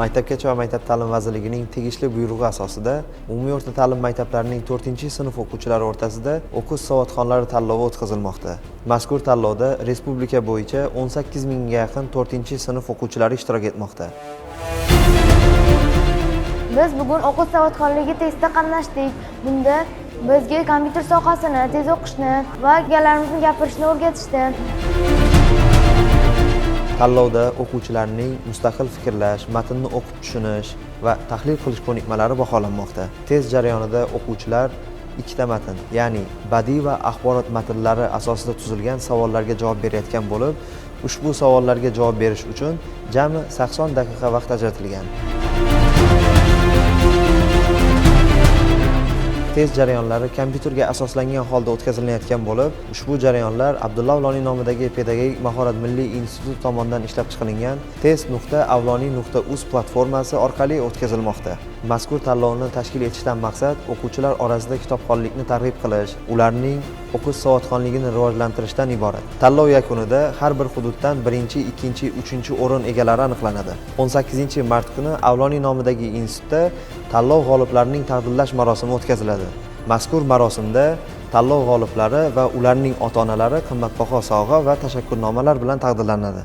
Maktabgacha va maktab ta'limi vazirligining tegishli buyrug'i asosida umumiy o'rta ta'lim maktablarining 4-sinf o'quvchilari o'rtasida o'qish savodxonlari tanlovi o'tkazilmoqda. Mazkur tanlovda respublika bo'yicha 18 mingga yaqin 4-sinf o'quvchilari ishtirok etmoqda. Biz bugun o'qish savodxonligi testida qatnashdik. Bunda bizga kompyuter sohasini, tez o'qishni va galarimizni gapirishni o'rgatishdi. Tanlovda o'quvchilarning mustaqil fikrlash, matnni o'qib tushunish va tahlil qilish ko'nikmalari baholanmoqda. Test jarayonida o'quvchilar ikkita matn, ya'ni badiiy va axborot matnlari asosida tuzilgan savollarga javob berayotgan bo'lib, ushbu savollarga javob berish uchun jami 80 daqiqa vaqt ajratilgan. Test jarayonlari kompyuterga asoslangan holda o'tkazilayotgan bo'lib, ushbu jarayonlar Abdulla Avloniy nomidagi Pedagogik mahorat milliy instituti tomonidan ishlab chiqilingan test.avloniy.uz platformasi orqali o'tkazilmoqda. Mazkur tanlovni tashkil etishdan maqsad o'quvchilar orasida kitobxonlikni targ'ib qilish, ularning o'qish savodxonligini rivojlantirishdan iborat. Tanlov yakunida har bir hududdan 1-, 2-, 3-o'rin egalari aniqlanadi. 18-mart kuni Avloniy nomidagi institutda tanlov g'oliblarining taqdirlash marosimi o'tkaziladi. Mazkur marosimda tanlov g'oliblari va ularning ota-onalari qimmatbaho sovg'a va tashakkurnomalar bilan taqdirlanadi.